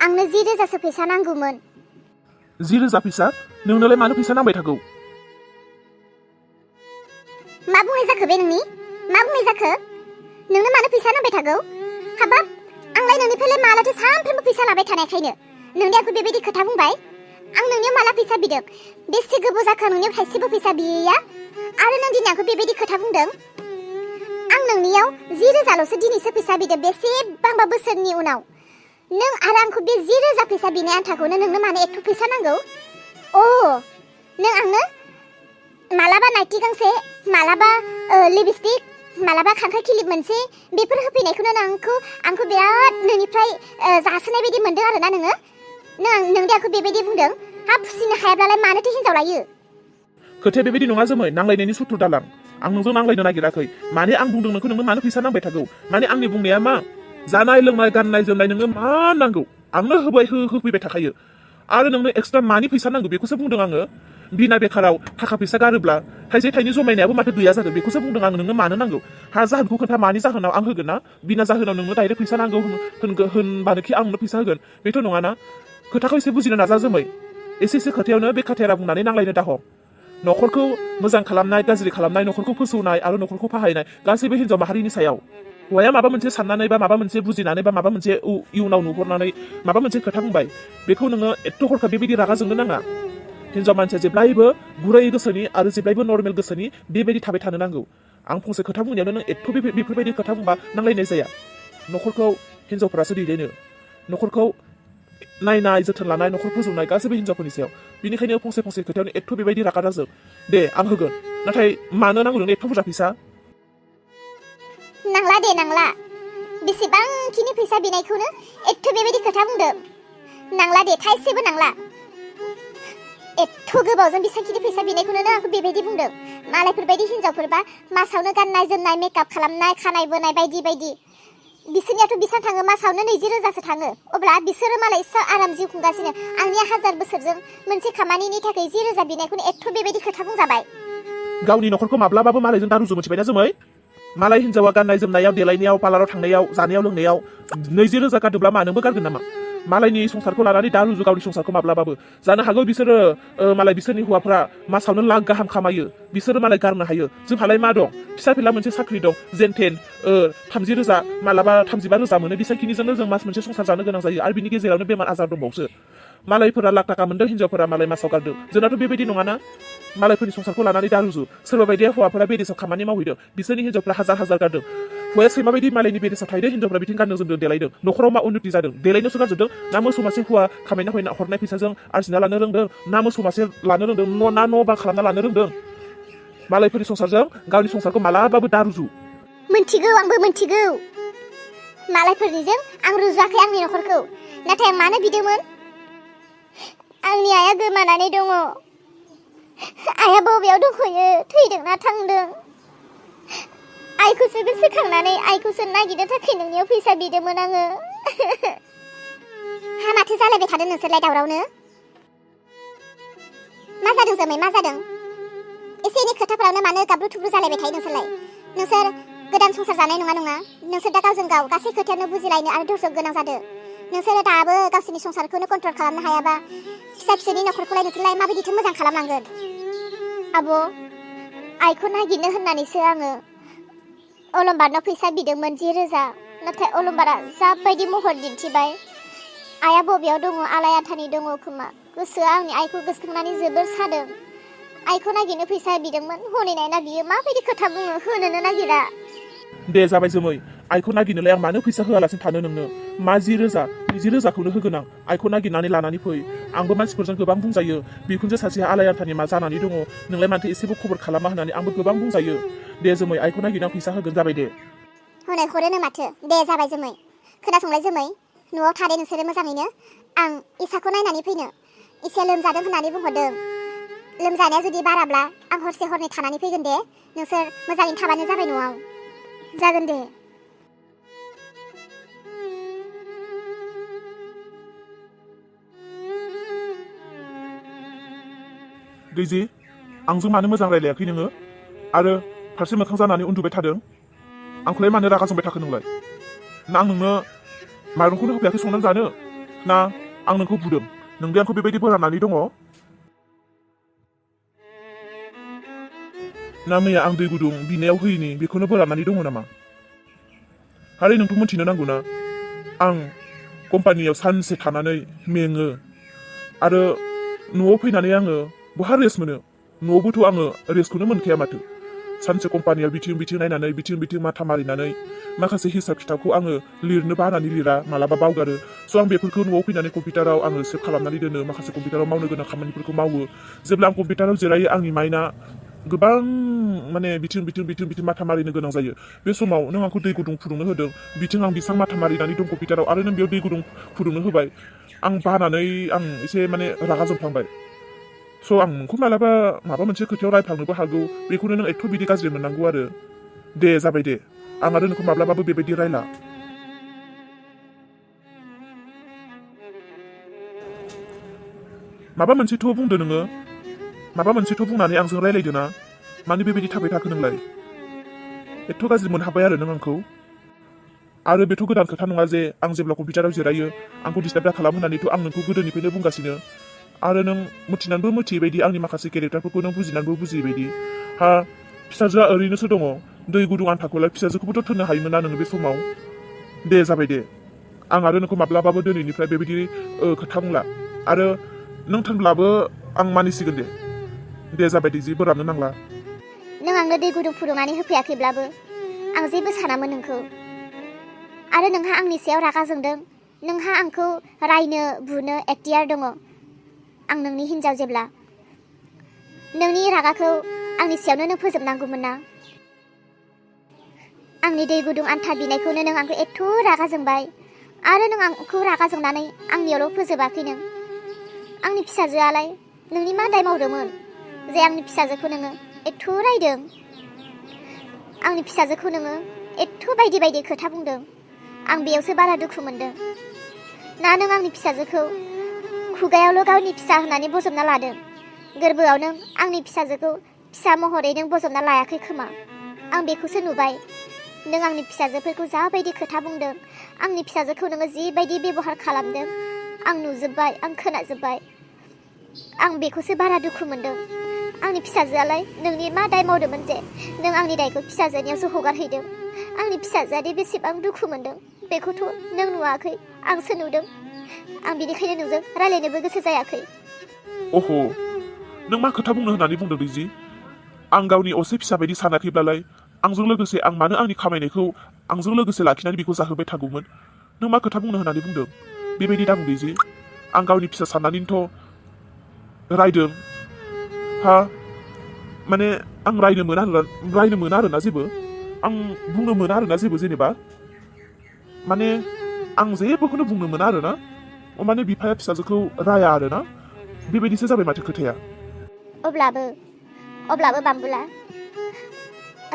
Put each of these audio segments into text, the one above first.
आंनो 10,000सो फैसा नांगौमोन। 10,000 फैसा? नोंनोलाय मानो फैसा नांबाय थागौ? मा बुंनाय जाखो बे नोंनि? मा बुंनाय जाखो? नोंनो मानो फैसा नांबाय थागौ? हाबाब, आंलाय नोंनिफ्रायलाय मालाथो सानफ्रोमबो फैसा लाबाय थानायखायनो नोंनि आंखौ बेबायदि खोथा बुंबाय? आं नोंनियाव माला फैसा बिदों? बेसे गोबाव जाखो नोंनियाव थाइसेबो फैसा बियैया? आरो नों दिनै आंखौ बेबायदि खोथा बुंदों? आं नोंनियाव 10,000ल'सो दिनैसो फैसा बिदों बेसेबांबा बोसोरनि उनाव। नों आरो आंखौ बे 10,000 फैसा बिनाय आन्थाखौनो नोंनो मानो एथ' फैसा नांगौ? नों आंनो मालाबा नाइटि गांसे, मालाबा लिपस्टिक, मालाबा खांख्राइ खिलिब मोनसे बेफोर होफैनायखौनो आंखौ बिराद नोंनिफ्राय जासोनाय बायदि मोनदों आरोना नोङो? नों आंखौ बेबायदि बुंदों? हा फुसिनो हायाब्लालाय मानोथो हिनजाव लायो? खोथाया बेबायदि नङा जोमै, नांलायनायनि सुथुर दालां। आं नोंजों नांलायनो नागिराखै। माने आं बुंदों नोंनो मानो फैसा नांबाय थागौ? माने आंनि बुंनाया मा? जानाय लोंनाय गाननाय जोमनाय नोंनो मा नांगौ आंनो होफैबाय थाखायो। आरो नोंनो एक्सट्रा मानि फैसा नांगौ बेखौसो बुंदों आङो। बिना बेखाराव थाखा फैसा गारोब्ला थाइसे थाइनै जमायनायाबो माथो गैया जादों बेखौसो बुंदों आं। नोंनो मानो नांगौ? जाहोनखौ खोन्था, मानि जाहोनाव आं होगोन ना? बिना जाहोनाव नोंनो डाइरेक्ट फैसा नांगौ होनबानोखि आं नोंनो फैसा होगोन बेथ' नङाना? खोथाखौ एसे बुजिनो नाजा जोमै। एसे खोथायावनो बे खाथेरा बुंनानै नांलायनो दाहम। न'खरखौ मोजां खालामनाय, गाज्रि खालामनाय, न'खरखौ फोसौनाय आरो न'खरखौ फाहायनाय गासैबो हिनजाव माहारिनि सायाव। हौवाया माबा मोनसे साननानै बा माबा मोनसे बुजिनानै बा माबा मोनसे इयुनाव नुहरनानै माबा मोनसे खोथा बुंबाय, बेखौ नोङो एथ' हरखाब बेबायदि रागा जोंनो नाङा। हिनजाव मानसिया जेब्लायबो गुरै गोसोनि आरो जेब्लायबो नर्मेल गोसोनि बेबायदि थाबाय थानो नांगौ। आं फंसे खोथा बुंनायावनो नों एथ' बेफोरबायदि खोथा बुंबा नांलायनाय जाया। न'खरखौ हिनजावफोरासो दैदेनो। न'खरखौ नायनाय, जोथोन लानाय, न'खर फोजौनाय गासैबो हिनजावफोरनि सायाव। बेनिखायनो फंसे खोथायावनो एथ' बेबायदि रागा दाजों। दे आं होगोन, नाथाय मानो नांगौ नोंनो एथ' बुरजा फैसा? नांला दे नांला। बेसेबांखिनि फैसा बिनायखौनो एथ' बेबायदि खोथा बुंदों? नांला दे, थाइसेबो नांला। एथ' गोबावजों बेसेबांखिनि फैसा बिनायखौनो आंखौ बेबायदि बुंदों? मालायफोरबायदि हिनजावफोरबा मासावनो गाननाय जोमनाय, मेकआप खालामनाय, खानाय बोनाय बायदि बायदि बिसोरनियाथ' बेसेबां थाङो? मासावनो 20,000सो थाङो। अब्ला बिसोरो मालाय एसे आराम जिउ खुंगासिनो। आंनिया 1000 बोसोरजों मोनसे खामानिनि थाखाय 10,000 बिनायखौनो एथ' बेबायदि खोथा बुंजाबाय। गावनि न'खरखौ माब्लाबाबो मालायजों दारुजु मोनथिबायना जोमै? मालाय हिनजावा गाननाय जोमनायाव, देलायनायाव, पार्लाराव थांनायाव, जानायाव लोंनायाव 20,000 गारदोंब्ला मा नोंबो गारगोन नामा? मालायनि संसारखौ लानानै दा रुजु गावनि संसारखौ माब्लाबाबो। जानो हागौ बिसोरो मालाय बिसोरनि हौवाफ्रा मासावनो लाख गाहाम खामायो, बिसोरो मालाय गारनो हायो। जोंहालाय मा दं? फिसा फिला मोनसे साख्रि दं, जेनथेन 30,000 मालाबा 35,000 मोनो। बिसांखिनिजोंनो जों मास मोनसे संसार जानो गोनां जायो। आरो बिनि गेजेरावनो बेमार आजार दंबावसो। मालायफोरा लाख थाखा मोनदों, हिनजावफोरा मालाय मासाव गारदों। जोंनाथ' बेबायदि नङाना? मालायफोरनि संसारखौ लानानै दा रुजु। सोरबा बायदिया हौवाफोरा बेदेसाव खामानि मावहैदों, बिसोरनि हिनजावफ्रा हाजार गारदों। हौवाया सैमा बायदि मालायनि बेदेसाव थाहैदों, हिनजावफ्रा बिथिं गानदों जोमदों देलायदों। न'खराव मा उन्नति जादों? देलायनोसो गारजोबदों ना मोसौ मासे हौवा खामायना हरनाय फैसाजों आरजिना लानो रोंदों? ना मोसौ मासे लानो रोंदों? न' बां खालामना लानो रोंदों? मालायफोरनि संसारजों गावनि संसारखौ मालाबाबो दा रुजु। मोनथिगौ, आंबो मोनथिगौ। मालायफोरनिजों आं रुजुआखै आंनि न'खरखौ। नाथाय आं मानो बिदोंमोन? आंनि आइया गोमानानै दङ। आइया बबेयाव दंखयो? थैदोंना थांदों? आइखौसो गोसोखांनानै आइखौसो नागिरनो थाखाय नोंनियाव फैसा बिदोंमोन आङो। हा माथो जालायबाय थादों नोंसोरलाय दावरावनो? मा जादों जोमै, मा जादों? एसे एनै खोथाफोरावनो मानो गाब्रु थुब्रु जालायबाय थायो नोंसोरलाय? नोंसोर गोदान संसार जानाय नङा? नोंसोर दा गावजों गाव गासै खोथायावनो बुजिलायनो आरो धैर्य गोनां जादों। नोंसोरो दाबो गावसोरनि संसारखौनो कन्ट्रल खालामनो हायाबा फिसा फिसौनि न'खरखौलाय नोंसोरलाय माबायदिथो मोजां खालामलांगोन? आब', आइखौ नागिरनो होननानैसो आङो अलंबारनाव फैसा बिदोंमोन 10,000। नाथाय अलंबारा जाबायदि महर दिन्थिबाय। आइया बबेयाव दङ? आलायाथानि दङ खोमा। गोसोआ आंनि आइखौ गोसोखांनानै जोबोर सादों। आइखौ नागिरनो फैसा बिदोंमोन। हनै नायना बियो माबायदि खोथा बुङो, होनोनो नागिरा। दे जाबाय जोमै, आइखौ नागिरनोलाय आं मानो फैसा होआलासिनो थानो नोंनो? मा 10,000खौनो होगोन आं। आइखौ नागिरनानै लानानै फै। आंबो मानसिफोरजों गोबां बुंजायो। बिखुनजो सासेया आलायाथानि मा जानानै दङ, नोंलाय मानोथो एसेबो खबर खालामा होननानै आंबो गोबां बुंजायो। दे जोमै, आइखौ नागिरना फैसा होगोन, जाबाय दे। हनै हरोनो माथो। दे जाबाय जोमै। खोनासंलाय जोमै, न'आव थादे नोंसोरो मोजाङैनो। आं इसाखौ नायनानै फैनो। इसाया लोमजादों होननानै बुंहरदों। लोमजानाया जुदि बाराब्ला आं हरसे हरनै थानानै फैगोन दे। नोंसोर मोजाङैनो थाबानो जाबाय न'आव। जागोन दे। दैजि, आंजों मानो मोजां रायलायाखै नोङो? आरो फारसे मोखां जानानै उन्दुबाय थादों? आंखौलाय मानो रागा जोंबाय थाखो नोंलाय? ना आं नोंनो माइरंखौनो होफैयाखै संनानै जानो? ना आं नोंखौ बुदों नोंदि आंखौ बेबायदि बोराबनानै दङ ना मैया आं दै गुदुं बिनायाव होयिनि बेखौनो बोराबनानै दङ नामा आरो नोंथ' मोनथिनो नांगौ ना आं कम्पानियाव सानसे थानानै मेङो आरो न'आव फैनानै आङो बहा रेस्ट मोनो न'आवबोथ' आङो रेस्टखौनो मोनखाया माथो सानसे कम्पानियाव बिथिं नायनानै बिथिं माथा मारिनानै माखासे हिसाब खिथाबखौ आङो लिरनो बानानै लिरा मालाबा बावगारो स' आं बेफोरखौ न'आव फैनानै कम्पिउटाराव आङो सेभ खालामनानै दोनो माखासे कम्पिउटाराव मावनो गोनां खामानिफोरखौ मावो जेब्ला आं कम्पिउटाराव जिरायो आंनि माइन्डआ गोबां माने बिथिं माथा मारिनो गोनां जायो बे समाव नों आंखौ दै गुदुं फुदुंनो होदों बिथिं आं बेसां माथा मारिनानै दं कम्पिउटाराव आरो नों बेयाव दै गुदुं फुदुंनो होबाय आं बानानै आं एसे माने रागा जोंफ्लांबाय स' आं नोंखौ मालाबा माबा मोनसे खोथायाव रायफ्लांनोबो हागौ बेखौनो नों एथ' बिदि गाज्रि मोननांगौ आरो दे जाबाय दे आं आरो नोंखौ माब्लाबाबो बेबायदि रायला माबा मोनसेथ' बुंदो नोङो माबा मोनसेथ' बुंनानै आंजों रायलायदो ना मानो बेबायदि थाबाय थाखो नोंलाय एथ' गाज्रि मोनहाबबाय आरो नों आंखौ आरो बेथ' गोदान खोथा नङा जे आं जेब्ला कम्पिउटाराव जिरायो आंखौ डिस्टार्ब दा खालाम होननानैथ' आं नोंखौ गोदोनिफ्रायनो बुंगासिनो आरो नों मिथिनानैबो मिथियै बायदि आंनि माखासे केरेक्टारफोरखौ नों बुजिनानैबो बुजियै बायदि हा फिसाजोआ ओरैनोसो दङ दै गुदुं आन्थाखौलाय फिसाजोखौबोथ' थोननो हायोमोन ना नोङो बे समाव दे जाबाय दे आं आरो नोंखौ माब्लाबाबो दिनैनिफ्राय बेबायदि खोथा बुंला आरो नों थोनब्लाबो आं मानिसिगोन दे जाबाय दे जि बोराबनो नांला नों आंनो दै गुदुं फुदुंनानै होफैयाखैब्लाबो आं जेबो सानामोन नोंखौ आरो नोंहा आंनि सायाव रागा जोंदों नोंहा आंखौ रायनो बुनो एखतियार दङ आं नोंनि हिन्जाव जेब्ला नोंनि रागाखौ आंनि सायावनो नों फोजोबनांगौमोन ना आंनि दै गुदुं आन्था बिनायखौनो नों आंखौ एथ' रागा जोंबाय आरो नों आंखौ रागा जोंनानै आंनियावल' फोजोबाखै नों आंनि फिसाजोआलाय नोंनि मा दाय मावदोंमोन जे आंनि फिसाजोखौ नोङो एथ' रायदों आंनि फिसाजोखौ नोङो एथ' बायदि खोथा बुंदों आं बेयावसो बारा दुखु मोनदों ना नों आंनि फिसाजोखौ खुगायावल' गावनि फिसा होननानै बजबना लादों गोरबोआव नों आंनि फिसाजोखौ फिसा महरै नों बजबना लायाखै खोमा आं बेखौसो नुबाय नों आंनि फिसाजोफोरखौ जाबायदि खोथा बुंदों आंनि फिसाजोखौ नोङो जिबायदि बेबहार खालामदों आं नुजोब्बाय आं खोनाजोब्बाय आं बेखौसो बारा दुखु मोनदों आंनि फिसाजोआलाय नोंनि मा दाय मावदोंमोन जे नों आंनि दायखौ फिसाजोनियावसो हगारहैदों आंनि फिसाजोआदि बेसेबां दुखु मोनदों बेखौथ' नों नुवाखै आंसो नुदों आं बिनिखायनो नोंजों रायलायनोबो गोसो जायाखै अह नों मा खोथा बुंनो होननानै बुंदों दैजि आं गावनि असे फिसा बायदि सानाखैब्लालाय आंजों लोगोसे आं मानो आंनि खामायनायखौ आंजों लोगोसे लाखिनानै बेखौ जाहोबाय थागौमोन नों मा खोथा बुंनो होननानै बुंदों बेबायदि दाबुं दैजि आं गावनि फिसा साननानैनोथ' रायदों हा माने आं रायनो मोना आरोना जेबो आं बुंनो मोना आरोना जेबो जेनेबा माने आं जेबोखौनो बुंनो मोना आरोना माने बिफाया फिसाजोखौ राया आरोना बेबायदिसो जाबाय माथो खोथाया अब्लाबो बाम्बुला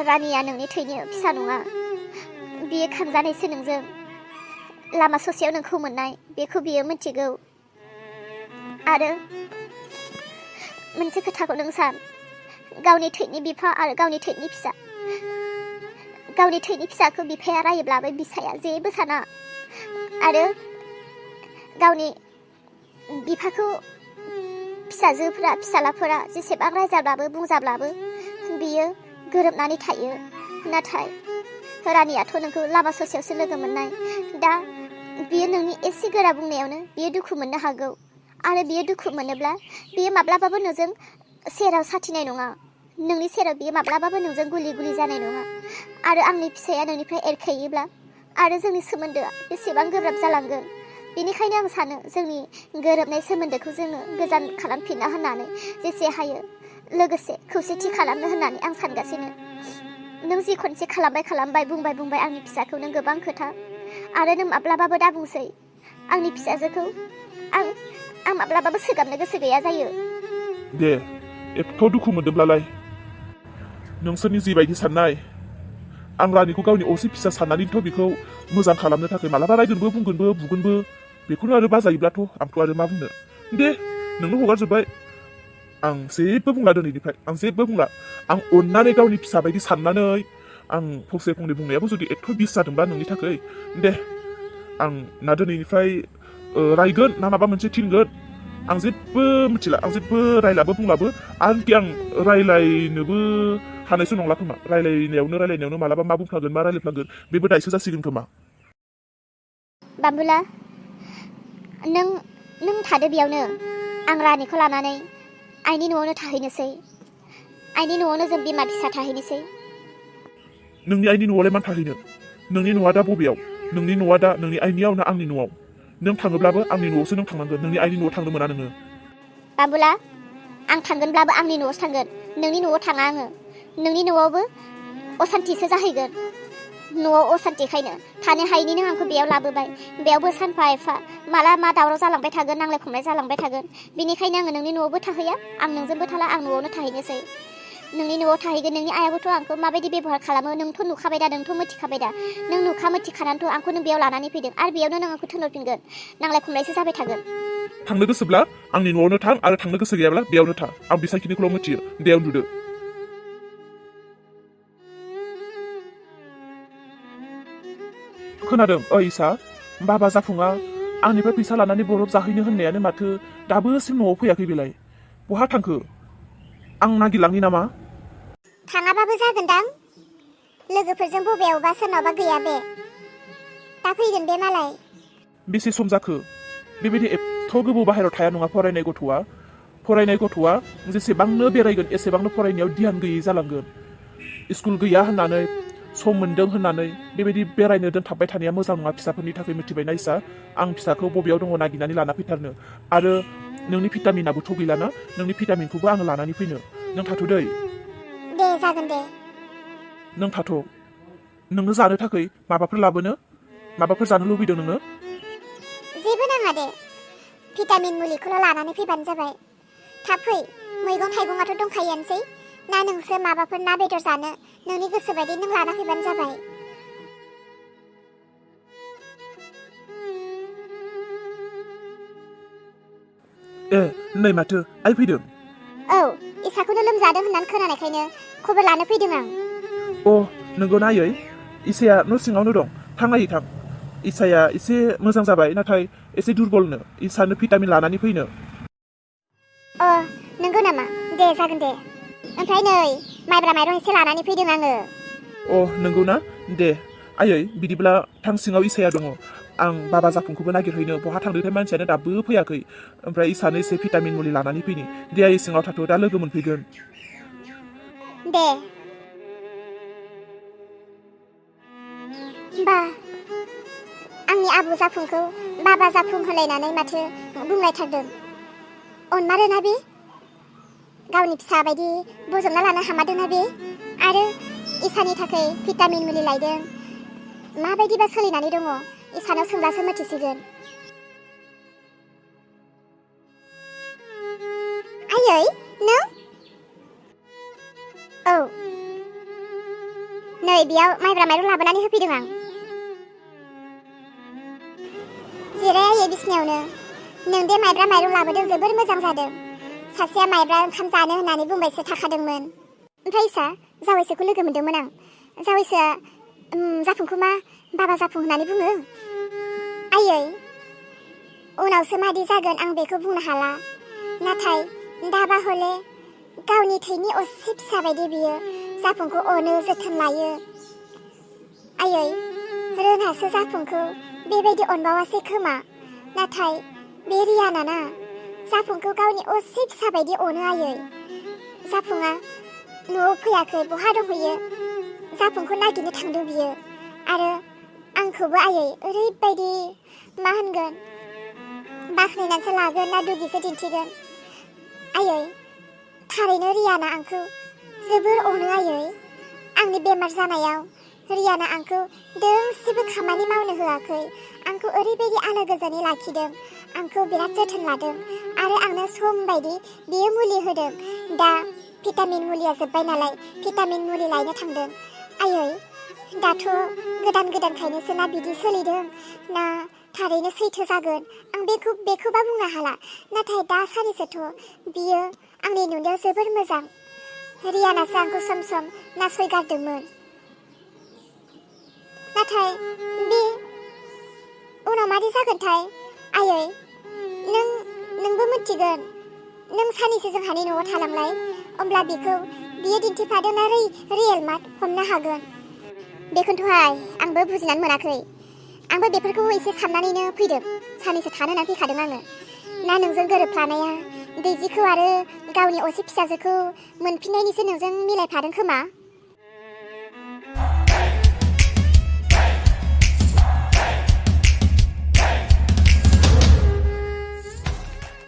रानिया नोंनि थैनि फिसा नङा बियो खांजानायसो नोंजों लामा ससेयाव नोंखौ मोननाय बेखौ बियो मिथिगौ आरो मोनसे खोथाखौ नों सान गावनि थैनि बिफा आरो गावनि थैनि फिसाखौ बिफाया रायोब्लाबो बिसाया जेबो साना आरो गावनि बिफाखौ फिसालाफोरा जेसेबां रायजाब्लाबो बुंजाब्लाबो बियो गोरोबनानै थायो नाथाय रानियाथ' नोंखौ लामा ससेयावसो लोगो मोननाय दा बियो नोंनि एसे गोरा बुंनायावनो बियो दुखु मोननो हागौ आरो बियो दुखु मोनोब्ला बियो माब्लाबाबो नोंजों सेराव साथिनाय नङा नोंनि सेराव बियो माब्लाबाबो नोंजों गुलि जानाय नङा आरो आंनि फिसाया नोंनिफ्राय एरखेयोब्ला आरो जोंनि सोमोन्दोआ बेसेबां गोब्राब जालांगोन बेनिखायनो आं सानो जोंनि गोरोबनाय सोमोन्दोखौ जोङो गोजान खालामफिनना होननानै जेसे हायो लोगोसे खौसेथि खालामनो होननानै आं सानगासिनो नों जि खनसे खालामबाय बुंबाय आंनि फिसाखौ नों गोबां खोथा आरो नों माब्लाबाबो दा बुंसै आंनि फिसाजोखौ आं माब्लाबाबो सोगाबनो गोसो गैया जायो दे एथ' दुखु मोनदोंब्लालाय नोंसोरनि जिबायदि साननाय आं रानिखौ गावनि असे फिसा साननानैथ' बेखौ मोजां खालामनो थाखाय मालाबा रायगोनबो बुंगोनबो बुगोनबो बेखौनो आरो बाजायोब्लाथ' आंथ' आरो मा बुंनो दे नोंनो हगारजोब्बाय आं जेबो बुंला दिनैनिफ्राय आं जेबो बुंला आं अननानै गावनि फिसा बायदि साननानै आं फंसे बुंनायाबो जुदि एथ' बिस जादोंबा नोंनि थाखाय दे आं ना दिनैनिफ्राय रायगोन ना माबा मोनसे थिनगोन आं जेबो मिथिला आं जेबो रायलाबो बुंलाबो आंखि आं रायलायनोबो हानायसो नंला खोमा रायलायनायावनो मालाबा मा बुंफ्लांगोन मा रायलायफ्लांगोन बेबो दायसो जासिगोन खोमा बाबुला नों थादो बेयावनो आं रानिखौ लानानै आइनि न'आवनो थाहैनोसै आइनि न'आवनो जों बिमा फिसा थाहैनोसै नोंनि आइनि न'आवलाय मानो थाहैनो नोंनि न'आ दा बबेयाव नोंनि न'आ दा नोंनि आइनियाव ना आंनि न'आव नों थाङोब्लाबो आंनि न'आवसो नों थांनांगोन नोंनि आइनि न'आव थांनो मोना नोङो बाबुला आं थांगोनब्लाबो आंनि न'आवसो थांगोन नोंनि न'आव थाङा आङो नोंनि न'आवबो असान्थिसो जाहैगोन न'आव असान्थिखायनो थानो हायैनिनो आंखौ बेयाव लाबोबाय बेयावबो सानफा एफा माला मा दावराव जालांबाय थागोन नांलाय खमलाय जालांबाय थागोन बेनिखायनो आङो नोंनि न'आवबो थाहैया आं नोंजोंबो थाला आं न'आवनो थाहैनोसै नोंनि न'आव थाहैगोन नोंनि आइयाबोथ' आंखौ माबायदि बेबहार खालामो नोंथ' नुखाबाय दा नोंथ' मिथिखाबाय दा नों मिथिखानानैथ' आंखौ नों बेयाव लानानै फैदों आरो बेयावनो नों आंखौ थिनहरफिनगोन नांलाय खमलायसो जाबाय थागोन थांनो गोसोब्ला आंनि न'आवनो थां आरो थांनो गोसो गैयाब्ला बेयावनो था आं बेसांखिनिखौल' मिथियो दे उन्दुदो खोनादों ओइ इसा बाबा जाफुङा आंनिफ्राय फैसा लानानै बरफ जाहैनो होननायानो माथो दाबोसिम न'आव फैयाखै बेलाय बहा थांखो आं नागिरलांनि नामा थाङाबाबो जागोनदां लोगोफोरजों बबेयावबा सोरनावबा गैया बे दा फैगोन बे मालाय बेसे सम जाखो बेबायदि एथ' गोबाव बाहेरायाव थाया नङा फरायनाय गथ'आ जेसेबांनो बेरायगोन एसेबांनो फरायनायाव ध्यान गैयै जालांगोन स्कुल गैया होननानै सम मोन्दों होननानै बेबायदि बेरायनो दोनथाबबाय थानाया मोजां नङा फिसाफोरनि थाखाय मिथिबायना इसा आं फिसाखौ बबेयाव दङ नागिरनानै लाना फैथारनो आरो नोंनि भिटामिनाबोथ' गैलाना नोंनि भिटामिनखौबो आङो लानानै फैनो नों थाथ'दै दे जागोन दे नों थाथ' नोंनो जानो थाखाय माबाफोर जानो लुबैदों नोङो जेबो नाङा दे भिटामिन मुलिखौल' लानानै फैबानो जाबाय थाब फै मैगं थाइगङाथ' दंखायोआनोसै ना नोंसो माबाफोर ना बेदर जानो नोंनि गोसो बायदि नों लाना फैबानो जाबाय नै माथो आइ फैदों औ इसाखौनो लोमजादों होननानै खोनानायखायनो खबर लानो फैदों आं नोंगौ नायै इसाया न' सिङावनो दं थां इसाया एसे मोजां जाबाय नाथाय एसे दुरबलनो इसानो भिटामिन लानानै फैनो नंगौ नामा दे जागोन दे ओमफ्राय नै माइब्रा माइरं एसे लानानै फैदों आङो नंगौ ना दे आयै बिदिब्ला थां सिङाव इसाया दङ आं बाबा जाफुंखौबो नागिरहैनो बहा थांदोंथाय मानसियानो दाबो फैयाखै ओमफ्राय इसानो एसे भिटामिन मुलि लानानै फैनि दे आयै सिङाव थाथ' दा लोगो मोनफैगोन दे बा आंनि आबु जाफुंखौ बाबा जाफुं होलायनानै माथो बुंलायथारदों अनमारोना बे गावनि फिसा बायदि बजबना लानो हामादोंना बे आरो इसानि थाखाय भिटामिन मुलि लायदों माबायदिबा सोलिनानै दङ इसानाव सोंब्लासो मिथिसिगोन आयै नों नै बेयाव माइब्रा माइरं लाबोनानै होफैदों आं जिराय आयै बिसिनायावनो नों दे माइब्रा माइरं लाबोदों जोबोर मोजां जादों सासेया माइब्रा ओंखाम जानो होननानै बुंबायसो थाखादोंमोन ओमफ्राय इसा जावैसोखौ लोगो मोनदोंमोन आं जावैसोआ जाफुंखौ मा बाबा जाफुं होननानै बुङो आयै उनावसो मादि जागोन आं बेखौ बुंनो हाला नाथाय दाबा हले गावनि थैनि असे फिसा बायदि बियो जाफुंखौ अनो जोथोन लायो आयै रोनासो जाफुंखौ बेबायदि अनबावासै खोमा नाथाय बे रियाना जाफुंखौ गावनि असे फिसा बायदि अनो आयै जाफुङा न'आव फैयाखै बहा दंहैयो जाफुंखौ नागिरनो थांदों बियो आरो आंखौबो आयै ओरैबायदि मा होनगोन बाख्नायनानैसो लागोन ना दुगिसो दिन्थिगोन आयै थारैनो रियाना आंखौ जोबोर अनो आयै आंनि बेमार जानायाव रियाना आंखौ दोंसेबो खामानि मावनो होआखै आंखौ ओरैबायदि आलो गोजोनै लाखिदों आंखौ बिराद जोथोन लादों आरो आंनो सम बायदि बियो मुलि होदों दा भिटामिन मुलिया जोब्बाय नालाय भिटामिन मुलि लायनो थांदों आयै दाथ' गोदानखायनोसो ना बिदि सोलिदों ना थारैनो सैथो जागोन आं बेखौबा बुंनो हाला नाथाय दा सानैसोथ' बियो आंनि नुनायाव जोबोर मोजां रियानासो आंखौ सम सम नासयगारदोंमोन नाथाय बे उनाव मादि जागोनथाय आयै मिथिगोन नों सानैसो जोंहानि न'आव थालांलाय अब्ला बियो दिन्थिफादों ना रियेल मात हमनो हागोन बेखौनोथ'हाय आंबो बुजिनानै मोनाखै आंबो बेफोरखौ एसे साननानैनो फैदों सानैसो थानो होननानै फैखादों आङो ना नोंजों गोरोबफ्लानाया दैजिखौ आरो गावनि असे फिसाजोखौ मोनफिननायनिसो नोंजों मिलायफादों खोमा